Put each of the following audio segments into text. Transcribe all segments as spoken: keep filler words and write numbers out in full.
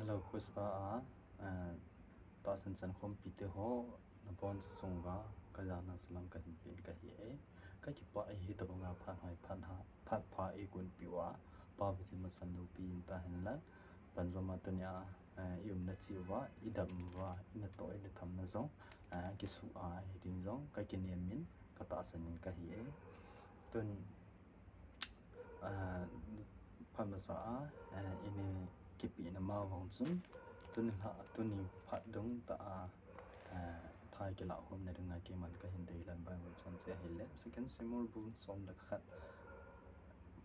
Hello, Christa a, eh, tahsan chan khompi te ho, nabonchauva, kajana salam kahin pen kahi e. Kakipah e, hitobanga phat hoi, phat ha, phat pha eikonpiuva, Pa Pathen masang loupina tahen lang. Panjoma tunia, eh, i umna cheh uva, i dam uva, i natoh, i nathamna jong, eh, kisuh a, hiding jong, kakinem in, katahsan in kahi e. Tun, ah, phat masa a, eh, ini kipehna ma vang chun, tuni lha, tuni phat dung tah a, eh, tha kilah khomna dinga keiman kahin deidan Bible chang chu ahile, Second Samuel bung som le khat,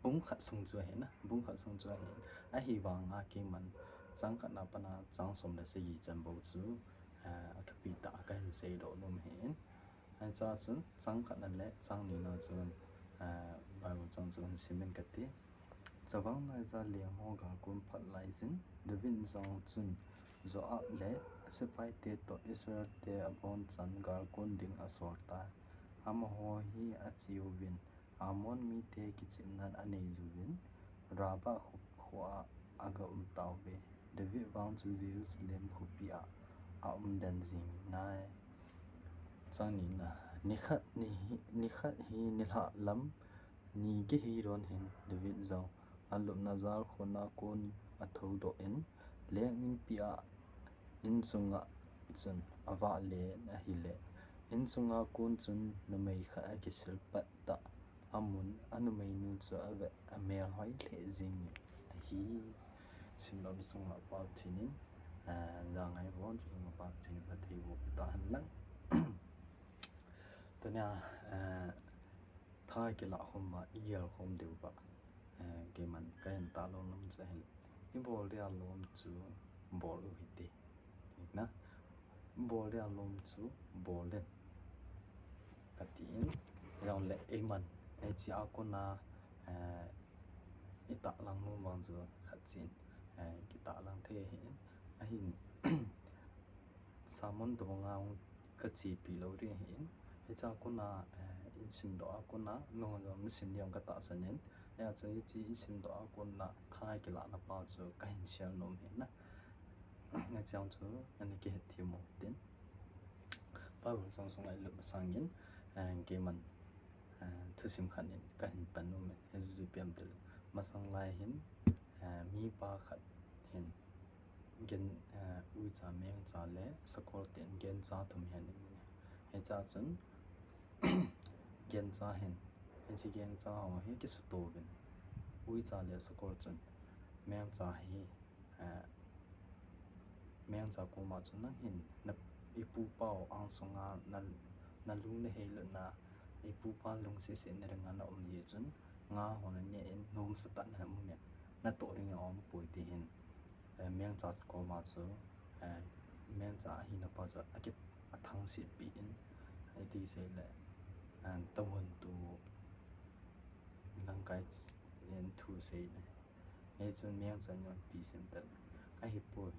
bung khat sung chu ahi na, bung khat sung chu ahi. Ahivanga keiman chang khatna pana chang som le sagi chan bou chu, eh, athupi tah a kahin seidoh nom ahin. Hiche a chun, chang khatna le chang nina chun, eh, Bible chang chu hin simin kati. Chavang Naija leng ho gal kon phat laijin, David jong chun Joab le asepai te toh Israel te abonchan gal kon ding asol tai. Amaho hi ache uvin, Ammon mite kichepnan anei uvin, Rabbah kho, kho a aga um tauve. David vang chu Jerusalem khopi a aum den jing nai. Chang nina, nikhat, ni, nikhat hi nilhah lam ni gei hi don hin David jong alupna jal khona kon athoudoh in, leng inpi a inchunga chun avah le ahile, inchunga kon chun numei khat akisil pat tah amun, anumeinu chu ave, amel hoi lheh jingin ahi. Simlou chunga Pa Pathen in, ah, jangai von chu chunga Pa Pathen in phatthei boh tahen lang. Tunia, eh, tha kilah khom uva, i gel khom diu uva, eh, keiman kahin tahlang nom chu ahi. I bol dia lom chu bol u hite. Na, bol dia lom chu bol den. Katin, jongle eiman, hiche a kona, eh, i tahlang nom vang chu khat chin, eh, kitahlang thei ahin, ahin, sermon tobanga hung kachepi lou ding ahin, hiche a kona, eh, i simdoh a kona, nang jong nasim ding katahsan in, hijeh chun hiche i simdoh a kona, tha kilahna pa chu kahin share nom ahi na. Nachang chu, ana kihet thim u tin. Bible chang sunga i lut masangin, eh, keiman, eh, thusim khat in kahin pan nom e, hichu ipi ham itile. Masang lai hin, eh, mipa khat hin, gen, eh, uicha, mengcha le sakol ten gencha thum ahin um e. Hiche a chun, gencha hin, hiche gencha ho hi kisuto uvin. Uicha le sakol chun, mengcha hi, eh, mengcha koma chun nang hin, na, i pupa u angsunga na, na lung na heilutna, i pupa lungsetsetna dinga na um jeh chun, nga ho na neh in, nomsa tah in na um in, natoh ding aum poi ti hin, eh, mengcha koma chu, eh, mengcha ahina pa chu aki, athangset peh in, iti seile, eh, tawon tu lamkai in thu sei le. Hichun mengcha in ipi sem tal. Ahipoi.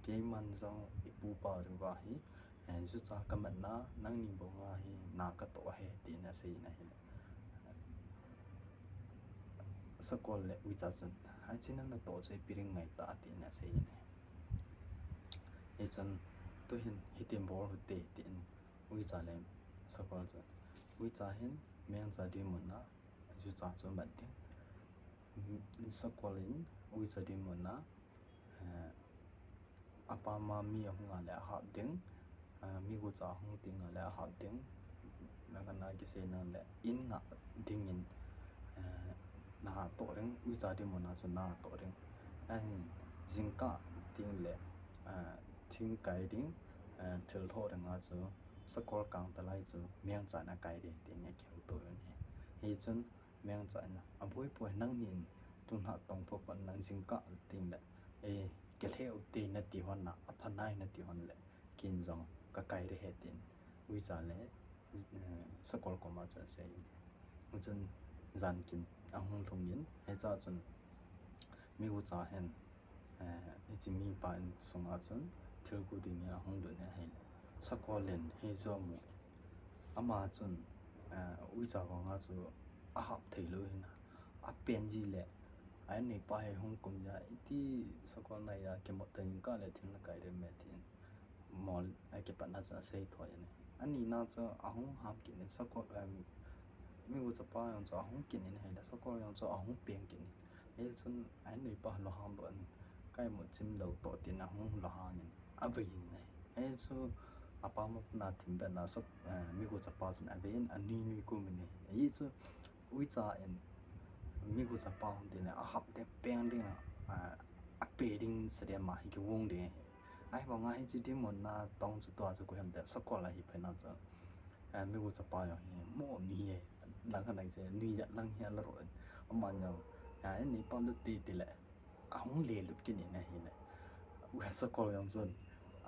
Keiman jong i pupa u dinga hi, eh, jucha kamatna, nangni banga hi na katoh ahi, tin asei in ahile. Sakol le uicha chun, hiche nana toh chu ipi ding ngai ta, tin asei in ahi. Hichun, tuhin hitin bol u hite, tin uicha le sakol chun. Uicha hin, mengcha dinmun a, jucha chu mat ding. Mm, sakol in uicha dinmun a, eh, apam a mi ahung a le ahap ding, eh, mi gucha ahung ding a le ahap ding, na kana kisei na le in ngah dingin, eh, natoh ding, uicha dinmun a chu natoh ding. Ahin jingkah ding le, eh, thing kai ding, eh, thil thoh ding a chu sakol kang talai chu mengcha in akai ding tin akihouto uvin ahi. Hichun, mengcha in, aboipoi, nangnin, tunha tong phat phat nang jingkah ding le, eh, kilheh u hite nati hon a, apha nai nati hon le, ken jong kakai ding ahi tin, uicha le, eh, sakol koma chun asei in. Chun, jan kin ahung lhung in, hiche a chun, mi gucha hin, eh, hiche mipa insunga chun thil gu dingin ahung lut in ahile. Sakol in hiche amu. Ama chun, eh, uicha vanga chu ahap thei lou ahin, apen ji le, a inneipa hi hung kum ja iti Sakol na ya kemo ta in ka le thin la kai de me tin. Mol a kipatna chu asei thoi in. Ani na chu ahung ham kit in sakol, em, mi gu chapa jong chu ahung kit in hei le sakol jong chu ahung peng kit in. Hei chun a inneipa lo ham lo in kai mo chim lo to tin ahung lo ham in. A vei in hei. Hei chu apa mo na thim be na sok, eh, mi gu chapa chun a vei in a nui nui ku min hei. Hei chu uicha in mi gu chapa hung tin a hap de peng ding a, a, a pe ding sa de ma hi ki wong de. Ai ba nga hi chi di mo na tong chu tua chu ku hem de sakol a hi pe na chu. Eh, mi gu chapa jong hi mo ni he. Lang ka nai se nui ya lang hi a la ro. Aman jong. Ya, inneipa lut ti ti le. Ahung le lut kit in ahi le. Sakol jong chun.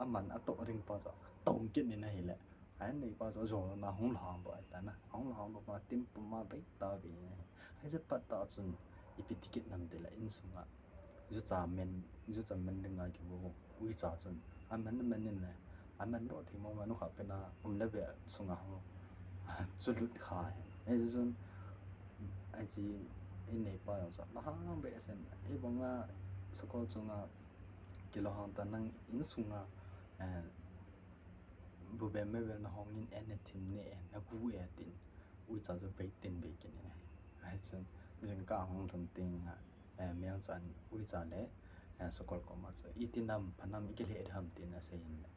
Aman a to ring pa chu. Tong kit in ahi le. A inneipa chu jo na hung lo ham lo ai ta na. Hung lo ham lo pa tim pum ma bei ta bei. Ai je pat ta chun. Ipi ti kit nam ti le in sunga. Ju cha men, ju cha men ding a ki bo. Uicha chun. A men men in le. A men lo thei mo ma nu kha pe na. Um le be sunga hung. Chu lut kha. Ai chun. Ai chi inneipa jong chu. La ham be sen. Ei bang a sakol chunga. Ki lo ham ta nang in sunga. Eh, bu be me be na hong in en ne thim ne en na gu e tin. Uicha chu bei tin bei kin in. Ai chun. Jing ka hung thum ting a. Eh, miang chan uicha le, eh, sakol koma chu. I ti nam, pha nam, i ki le ham tin a sei in le.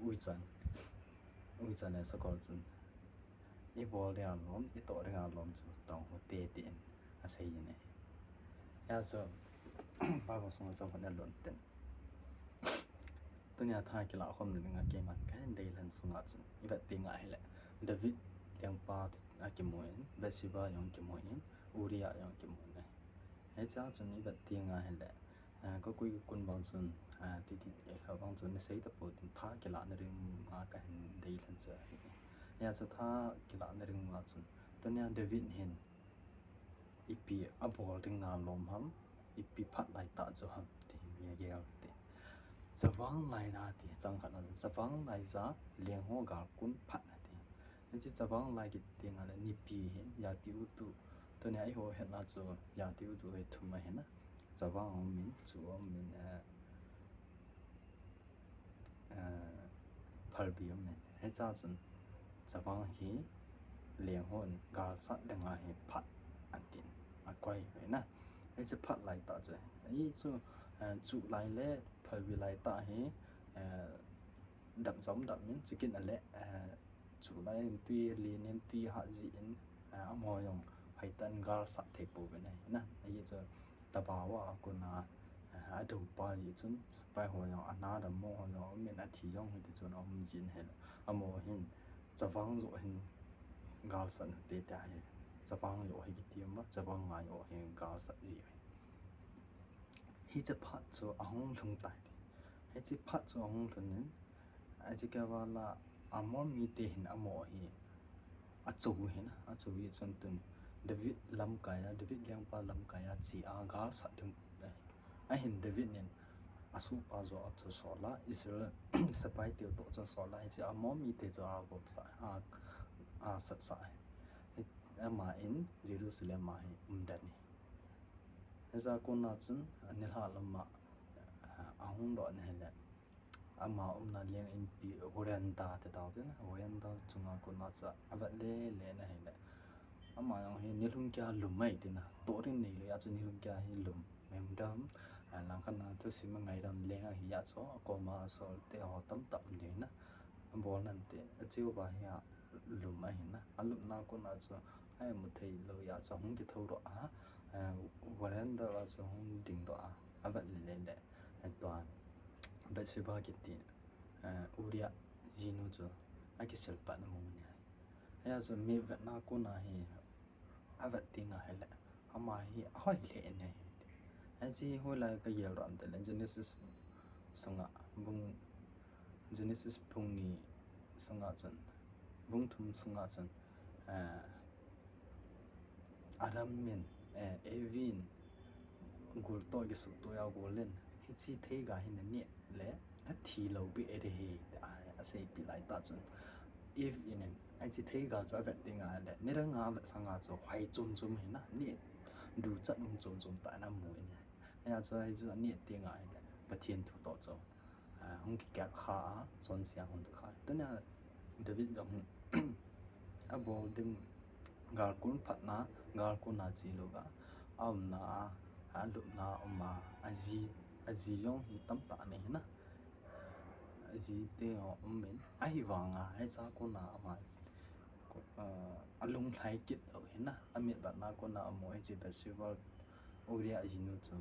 Uicha. Uicha le sakol chun. I bol ding a lom, i to ding a lom chu tong ho te tin a sei in e. Ya chu, Bible sunga chu hon a lon tin. Tunia tha kila khom ding a keiman ka hin dei lhan sunga chun. I vet ti nga hi le. David lengpa a kimu in, Bathsheba jong kimu in, Uriah jong kimu in. Hei cha chun i vet ti nga hi le. Ah, ka kui ka kun bang chun, ah, ti ti e kha bang chun, ni sei ta po tin tha kila na ring a ka hin dei lhan chu ahi. Ya chu tha kila na ring a chun. Tunia David hin, ipi a bol ding a lom ham, ipi phat lai ta chu ham, ti mi a gel ti. Chavang lai na ti, chang khat na chun, chavang lai ja, leng ho gal kun phat na ti. Hiche chavang lai kiti nga le nipi hin, ya ti u tu. Tunia i ho het na chu, ya ti u tu hi thum ahi na. Chavang um in, chu um in, eh, eh, phalbi um in. Hicha chun, chavang hi leng hon galsat ding a hi phat an tin. A koi ve na. Hiche phat lai ta chu. Hichu, eh, chu lai le phalbi lai ta hi, eh, dam jom dam in, chikin a le, eh, Chu lai in tui lin in tui hat ji in, eh, amaho jong hoi tan galsat thei pou ve na. Ahi chu tabawa a kona, eh, a dou pa ji chun, sepai ho jong, a na dam mo ho jong, um in a thi jong hiti chun, um ji in hel. Amaho hin, chavang jo hin galsat te te ahi. Chavang jo hi kiti ma, chavang ngai jo hi galsat ji hi. Hiche phat chu ahung lhung tai ti. Hiche phat chu ahung lhun in, Hiche kei vala Amon mite hin amaho hi acho hin, acho hi chun tun David lamkai a, David lengpa lamkai a che a galsat ding ahi. Ahin David nin asohpa Joab chu sol a, Israel sepai teu toh chun sol a, hiche Amon mite chu avop sah, a, asat sah ahi. Ama in Jerusalem a hi umden ahi. Hijeh a kona chun anilhah lama, ah, ahung doh na hile. Ama umna leng inpi veranda ti tao tina, veranda chunga kona chu avet le le na hile. Ama jong hi nilhum kia lum mai tina, toh ding neilou a chu nilhum kia hi lum. Memdam, ah, langkhat na thusim ngaidam leng ahi a chu, akoma sol te ho tamtah um ding na. Abol nante, achiu va hi a lum ahi na. Alupna kona chu, ai mu thei lou a chu hung kitho doh a, eh, veranda a chu hung ding doh a, avet le le le. Tua Bathsheba kiti, eh, Uriah jinu chu akisil pat na mu ni. Hia chu mi vetna kona hi avet ding ahile, ama hi ahoi le ne. Hiche hoilai kagel ram tele Genesis sunga bung, Genesis bung ni sunga chun, bung thum sunga chun, eh, Adam in, eh, Eve in gul toh kisuh toh a gul in, hiche theiga hi naneh le, nathi lou beh e de hi, tia aseipi lai tah chun. Eve in, hiche theiga chu avet ding ahile, nidang a avet sanga chu hoi chom chom hi na, neh duchat um chom chom tah in amu in. Hiche chu, hichu aneh teng ahile Pathen thu toh chu, ah, hung kikhel kha a, chonse a hung lut kha. Tunia David jong abol ding gal kon phatna, gal kon a che louva, aumna a, alupna a um a, aji, aji jong hi tamtah anei hi na. Aji te jong um in, ahivanga hiche a kon a ama, ah, alunglhai kit lou hi na, amit vetna kon a amu hiche Bathsheba, Uriah jinu chu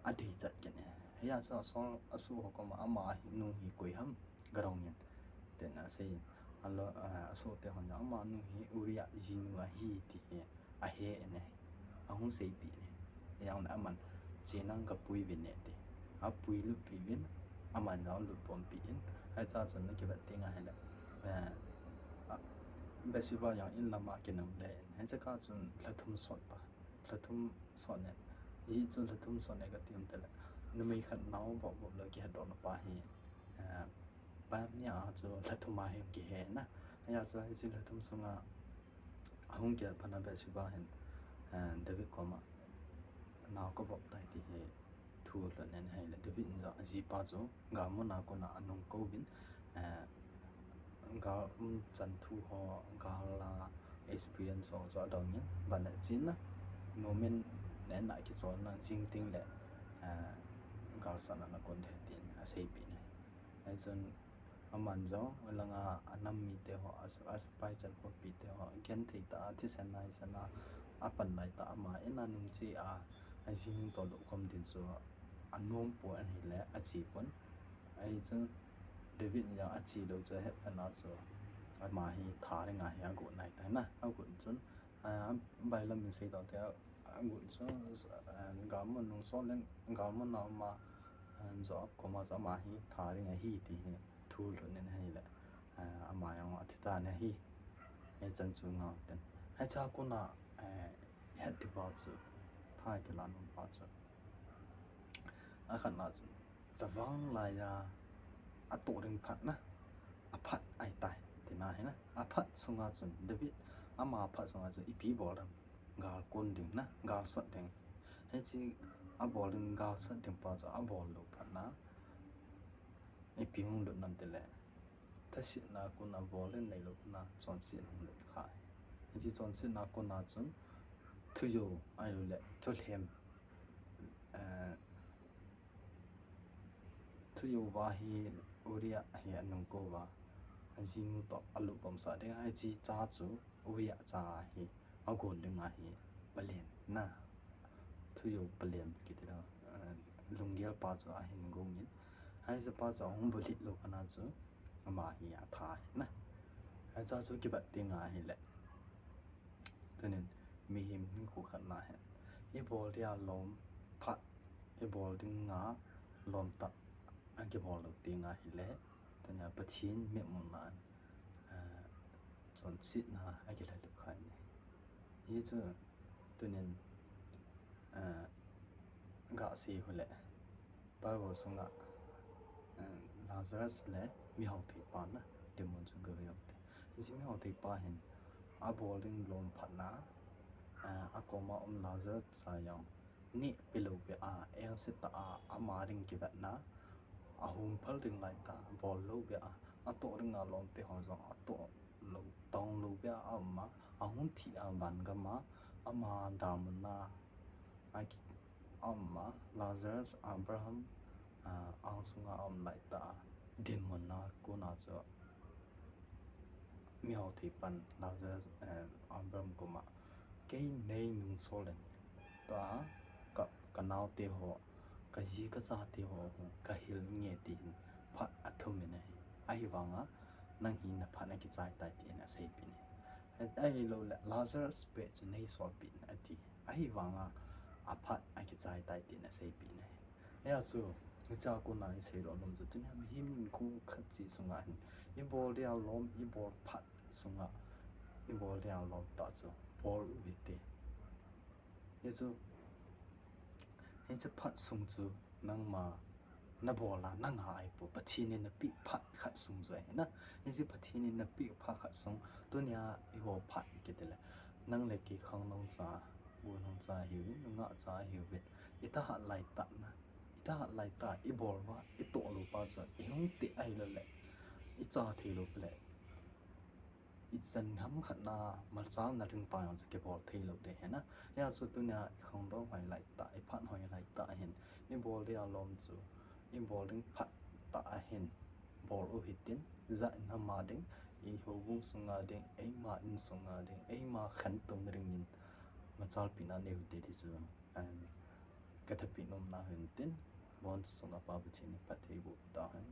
adeichat kit e. Hia chu asoh, asoh ho koma ama hi nu hi koi ham, gadong in, tin asei in. Alo, ah, asoh te hon jong ama nu hi Uriah jinu ahi ti hi ahe in e. Ahung seipeh in e. Hijong le aman, che nang kapui uvin e ti. Apui lutpeh uvin, aman jong lut pompeh in. Hiche a chun akivet teng ahile, eh, ah, Bathsheba jong in lama kinung le in. Hiche kah chun lha thum sot ta. Lha thum sot in. Hichu lha thum sot in kati um tile, numei khat nao bop bop lou kihetdohna pa hi, eh, pa nia chu lha thum a hi kihe na. Hia chu hiche lha thum sunga ahung kihet phat na Bathsheba hin, eh, David koma nao kabop tai ti hi thu lhut in ahile, David in jong ajipa chu gal mun a kon a anung kouvin, eh, gal umchan thu ho, gal a experience ho chu adong in, ban le chin a, moment neh a kicholna jing teng le, eh, galsatna nakon ding tin aseipeh in ahi. Hichun aman jong, alanga anam mite ho, a, asepai chenkhompi te ho, genthei tah a, thisan naisan a, apan lai tah a, ama in anung che a, ajinu toh lut khom ding chu anom poi ahile, ache pon. Hichun David in jong ache lou chu ahet phat na chu, ama hi tha dinga hi agot nai tai na, agot chun, ah, bailam in sei tau te, agot chu, ah, gal mun nung sot leng, gal mun a um a, ah, Joab koma chu ama hi tha ding ahi ti hi thu lhut in ahile, ah, ama jong athi tan ahi. Hichan chu ngah ten. Hiche a kon a, eh, het diu pa chu, tha kilah nom pa chu, akhatna chu, chavang laiya atoh ding phat na, aphat ahitai, tina hi na. Aphat sunga chun, David, ama aphat sunga chun ipi bol dem, gal kon ding na, galsat ding. Hiche abol ding galsat ding pa chu abol lou phat na, ipi hung lut nam tile, thasetna kon a bol in neilou phat na, chonset hung lut kha. Hiche chonsetna kon a chun, thujou, ahilouleh thulhem, eh, thujou uva hi Uriah hi anung kou uva, ajinu toh alut bomsah ding ahi, hiche cha chu Uriah cha ahi, agon ding ahi, palen na. Thujou palen kiti lou, eh, lunggel pa chu ahin gong in. Hiche pa chu ahung bulhit lou phat na chu, ama hi atha ahi na. Hiche chu kivet teng ahile, tunin mihem hinkho khat na hin, ibol dia lom phat, ibol dinga lom tah akibol lou teng ahile, tunia Pathen mitmu na, ah, chonsetna akilha lut kha in ahi. Hichu tunin, ah, gasei u le, Bible sunga, ah, Lazarus le mihao theipa na, dinmun chu gaveu te. Hiche mihao theipa hin abol ding lom phat na, ah, akoma um Lazarus cha jong neh pelou beh a, engse tah a, ama ding kivetna, ahung phal ding lai tah a, bol lou beh a, atoh dinga lom te ho jong atoh lou, tong lou beh a, ama, ahung thi a, van gam a, ama damun a, aki, ama, Lazarus, Abraham, ah, ang sunga aum lai tah a, dinmun a kon a chu, mihao theipan Lazarus, eh, Abraham koma, kei nei nung sol in, tua ka, kanaote ho, kaji kachate ho, kahil nge ti hin phat athum in ahi. Ahivanga, nang hi naphat akichai tai tin aseipeh in ahi. Ahilouleh, Lazarus beh chu nei solpeh in ati. Ahivanga, aphat akichai tai tin aseipeh in ahi. Hia chu, hiche a kon a isei lou nom chu, tunia mihem hinkho khat cheh sunga hin, ibol dia lom, ibol phat sunga, ibol dia lom tah chu bol u hite. Hichu, hiche phat sung chu nangma nabol a nanga ahipoi, Pathen in napeh phat khat sung chu ahi na. Hiche Pathen in napeh phat khat sung, tunia eiho phat kiti le, nang le kei khang nungcha, bu nungcha hiuvin, nungah cha hiuvin, ithahat laitah na, ithahat laitah ibol uva itoh lou pa chu ihung teh ahilou le, icha thei lou le, ichan ham khat na machalna ding pa jong chu kibol thei lou ding ahi na. Hijeh chun tunia ikhangdong hoi laitah, iphat hoi laitah ahin, ibol ding alom chu, ibol ding phat tah ahin bol u hitin, ijat ham a ding, ihoubung sunga ding, eima insunga ding, eima khantouna dingin machalpina nei u hite ti chu, em, kathapeh nomna ahin tin, bon chu sunga Pa Pathen in phatthei boh tahen.